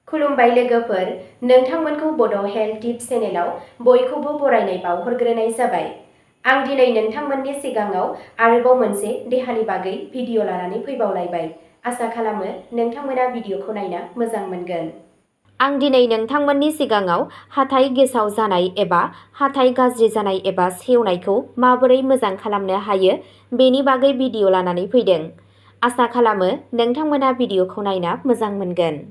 खुलुमबाय लोगोफोर, नोंथांमोनखौ बड' हेल्थ टिप्स चेनेलाव बयखौबो बरायनाय बावहरग्रोनाय जाबाय। आं दिनै नोंथांमोननि सिगाङाव आरोबाव मोनसे देहानि बागै भिडिअ लानानै फैबावलायबाय। आसा खालामो नोंथांमोना भिडिअखौ नायना मोजां मोनगोन। आं दिनै नोंथांमोननि सिगाङाव हाथाइ गेसाव जानाय एबा हाथाइ गाज्रि जानाय एबा सेवनायखौ माबोरै मोजां खालामनो हायो बेनि बागै भिडिअ लानानै फैदों। आसा खालामो नोंथांमोना भिडिअखौ नायना मोजां मोनगोन।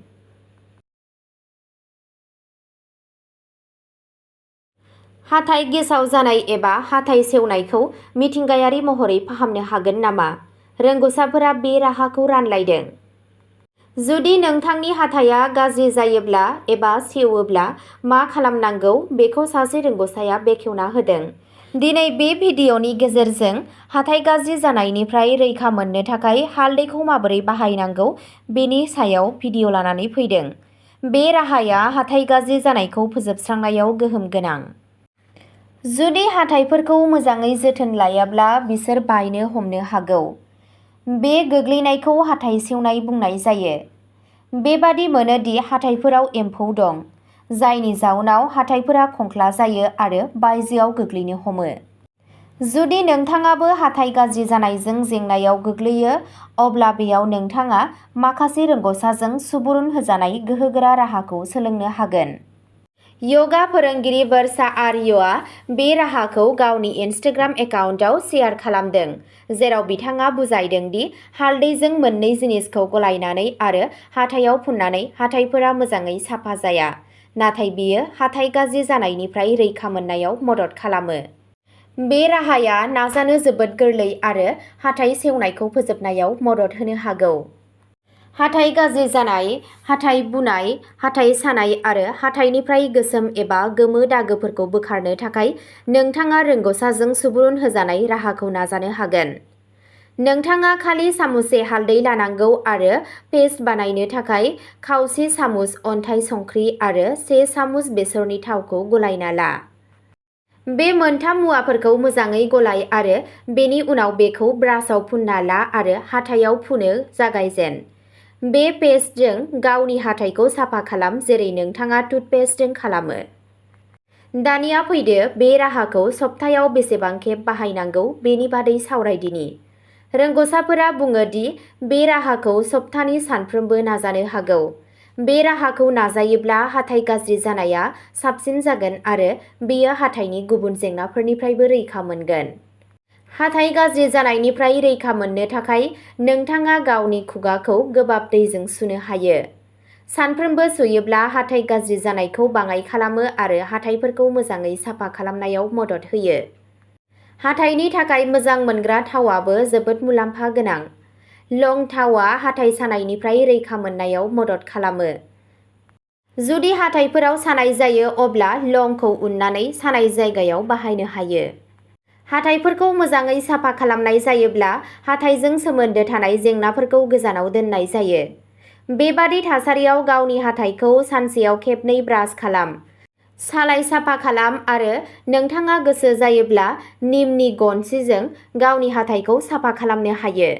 हाथाइ गेसाव जानाय एबा हाथाइ सेवनायखौ मिथिंगायारि महरै फाहामनो हागोन नामा? रोंग'साफोरा बे राहाखौ रानलायदों। जुदि नोंथांनि हाथाइया गाज्रि जायोब्ला एबा सेवोब्ला मा खालामनांगौ बेखौ सासे रोंग'साया बेखेवना होदों। दिनै बे भिडिअनि गेजेरजों हाथाइ गाज्रि जानायनिफ्राय रैखा मोननो थाखाय हालदैखौ माबोरै बाहायनांगौ बेनि सायाव भिडिअ लानानै फैदों। बे राहाया हाथाइ गाज्रि जानायखौ फोजोबस्रांनायाव गोहोम गोनां। जुदि हाथाइफोरखौ मोजाङै जोथोन लायाब्ला बिसोर बायनो हमनो हागौ। बे गोग्लैनायखौ हाथाइ सेवनाय बुंनाय जायो। बेबादि मोनो दि हाथाइफोराव एम्फौ दं, जायनि जाउनाव हाथाइफोरा खंख्ला जायो आरो बायजोआव गोग्लैनो हमो। जुदि नोंथाङाबो हाथाइ गाज्रि जानायजों जेंनायाव गोग्लैयो, अब्ला बेयाव नोंथाङा माखासे रोंग'साजों सुबुरुन होजानाय गोहोगोरा राहाखौ सोलोंनो हागोन। यगा फोरोंगिरि वर्षा आर्यआ बे राहाखौ गावनि इनस्टाग्राम एकाउन्टआव शेयार खालामदों, जेराव बिथाङा बुजायदों दि हालदैजों मोननै जिनिसखौ गलायनानै आरो हाथाइयाव फुननानै हाथाइफोरा मोजाङै साफा जाया, नाथाय बेयो हाथाइ गाज्रि जानायनिफ्राय रैखा मोननायाव मदद खालामो। बे राहाया नाजानो जोबोद गोरलै आरो हाथाइ सेवनायखौ फोजोबनायाव मदद होनो हागौ। हाथाइ गाज्रि जानाय, हाथाइ बुनाय, हाथाइ सानाय आरो हाथाइनिफ्राय गोसोम एबा गोमो दागोफोरखौ बोखारनो थाखाय नोंथाङा रोंग'साजों सुबुरुन होजानाय राहाखौ नाजानो हागोन। नोंथाङा खालि सामुससे हालदै लानांगौ आरो पेस्ट बानायनो थाखाय खावसे सामुस अन्थाइ संख्रि आरो 1 सामुस बेसरनि थावखौ गलायना ला। बे मोनथाम मुवाफोरखौ मोजाङै गलाय आरो बेनि उनाव बेखौ ब्रासआव फुनना ला आरो हाथाइयाव फुनो जागायजेन। बे पेस्टजों गावनि हाथाइखौ साफा खालाम जेरै नोंथाङा टुथपेस्टजों खालामो। दानिया फैदो बे राहाखौ सप्तायाव बेसेबां खेब बाहायनांगौ बेनि बादै सावरायदिनि। रोंग'साफोरा बुङो दि बे राहाखौ सप्तानि सानफ्रोमबो नाजानो हागौ। बे राहाखौ नाजायोब्ला हाथाइ गाज्रि जानाया साबसिन जागोन आरो बेयो हाथाइनि गुबुन जेंनाफोरनिफ्रायबो रैखा मोनगोन। हाथाइ गाज्रि जानायनिफ्राय रैखा मोननो थाखाय नोंथाङा गावनि खुगाखौ गोबाब दैजों सुनो हायो। सानफ्रोमबो सुयोब्ला हाथाइ गाज्रि जानायखौ बाङाइ खालामो आरो हाथाइफोरखौ मोजाङै साफा खालामनायाव मदद होयो। हाथाइनि थाखाय मोजां मोनग्रा थावआबो जोबोद मुलाम्फा गोनां। लं थावआ हाथाइ सानायनिफ्राय रैखा मोननायाव मदद खालामो। जुदि हाथाइफोराव सानाय जायो अब्ला लंखौ उननानै सानाय जायगायाव बाहायनो हायो। हाथाइफोरखौ मोजाङै साफा खालामनाय जायोब्ला हाथाइजों सोमोन्दो थानाय जेंनाफोरखौ गोजानाव दोननाय जायो। बेबादि थासारियाव गावनि हाथाइखौ सानसेयाव खेबनै ब्रास खालाम, सालाय साफा खालाम आरो नोंथाङा गोसो जायोब्ला निमनि गनसिजों गावनि हाथाइखौ साफा खालामनो हायो।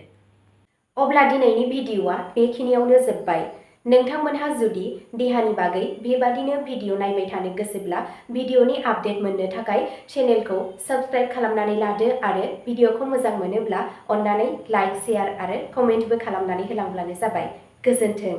अब्ला दिनैनि भिडिअआ बेखिनियावनो जोबबाय। नोंथांमोनहा जुदि देहानि बागै बेबादिनो भिडिअ नायबाय थानो गोसोब्ला भिडिअनि आपडेट मोननो थाखाय चेनेलखौ साबस्क्राइब खालामनानै लादो आरो भिडिअखौ मोजां मोनोब्ला अन्नानै लाइक, शेयार आरो कमेन्टबो खालामनानै होलांब्लानो जाबाय। गोजोन्थों।